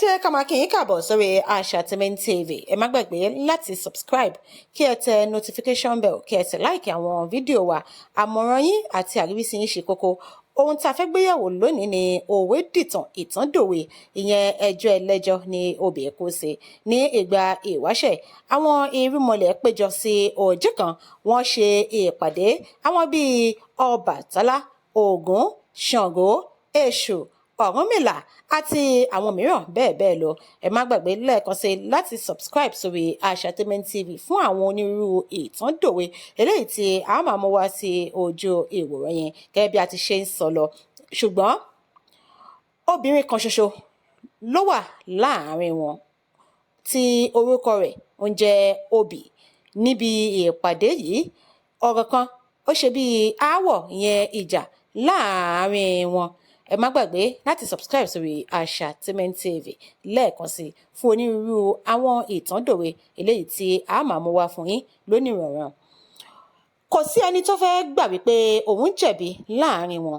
Jẹ́ ká máa kí yín káàbọ̀ sórí Asatainment TV. Ẹ má gbàgbé láti subscribe, kí ẹ tẹ notification bell, kí ẹ sì like àwọn fídíò wa. Àmọ̀ràn yín àti àríwísí yín ṣe kókó. Ohun tá a fẹ́ gbéyẹ̀wò lónìí ni òwe dìtàn, ìtàn dòwe, ìyẹn ẹjọ́ ẹlẹ́jọ́ ní obì kó ṣe. Ní ìgbà ìwáṣẹ̀, àwọn irúnmọlẹ̀ péjọ sí ojú kan, wọ́n ṣe ìpàdé. Àwọn bíi Ọbàtálá, Ògún, Ṣàngó, Èṣù, Ọ̀rúnmìlà àti àwọn mìíràn bẹ́ẹ̀ bẹ́ẹ̀ lọ. Ẹ má gbàgbé lẹ́ẹ̀kan sí láti subscribe sórí Asatainment TV fún àwọn onírúurú ìtàn dòwe eléyìí tí a máa mú wá sí ojú ìwòran yẹn gẹ́gẹ́ bí a ti ṣe ń sọ lọ. Ṣùgbọ́n obìnrin kan ṣoṣo ló wà láàárín wọn tí orúkọ rẹ̀ ń jẹ́ Obì. Níbi ìpàdé yìí, ọ̀rọ̀ kan ó ṣe bíi aáwọ̀, ìyẹn ìjà láàárín wọn. Ẹ má gbàgbé láti subscribe sórí Asatainment TV lẹ́ẹ̀kan sí fún onírúurú àwọn ìtàn dòwe eléyìí tí a máa mú wá fún yín lónìrànràn. Kò sí ẹni tó fẹ́ gbà wípé òun jẹ̀bi láàrin wọn.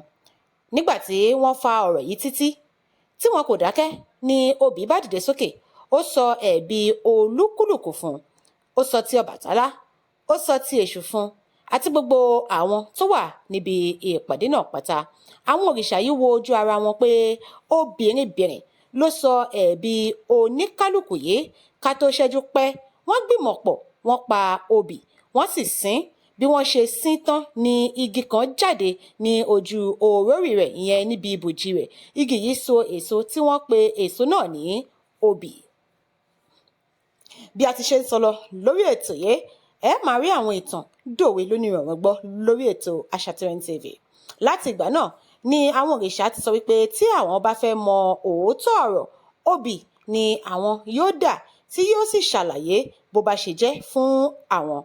Nígbà tí wọ́n fa ọ̀rọ̀ yìí títí tí wọn kò dákẹ́ ni Obì bá dìde sókè, ó sọ ẹ̀bi olúkúlùkù fún un. Ó sọ ti Ọbàtálá, ó sọ ti Èṣù fún un àti gbogbo àwọn tó wà níbi ìpàdé náà pátá. Àwọn òrìṣà yìí wo ojú ara wọn pé obìnrin ló sọ ẹ̀bi oníkálukú yìí. Ká tó ṣẹ́jú pẹ́, wọ́n gbìmọ̀ pọ̀, wọ́n pa Obì, wọ́n sì sin. Bí wọ́n ṣe sin tán ni igi kan jáde ní ojú òrórì rẹ̀, ìyẹn níbi ibòji rẹ̀. Igi yìí so èso tí wọ́n pe èso náà ní obì. Bí a ti ṣe ń sọ lọ lórí ètò yìí, ẹ máa rí àwọn ìtàn dòwe lónìrànràn gbọ́ lórí ètò Asatainment TV. Láti ìgbà náà ni àwọn òrìṣà ti sọ wípé tí àwọn bá fẹ́ mọ òótọ́ ọ̀rọ̀, obì ni àwọn yóò dà tí yóò sì ṣàlàyé bó bá ṣe jẹ́ fún àwọn.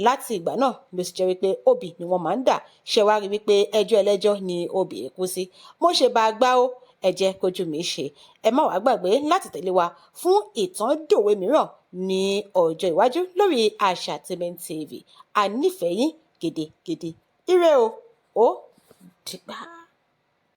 Láti ìgbà náà ló sì jẹ́ wípé obì ni wọ́n máa ń dà. Ṣe wá rí wípé ẹjọ́ ẹlẹ́jọ́ ni obì kú sí? Mo ṣe bá a gbá ó, ẹ jẹ́ kójú mi ṣe. Ẹ má wàá gbàgbé láti tẹ̀lé wa fún ìtàn dòwe mìíràn ní ọjọ́ iwájú lórí Asatainment TV. A nífẹ̀ẹ́ yín gidigidi. Ire o, ó dìgbà.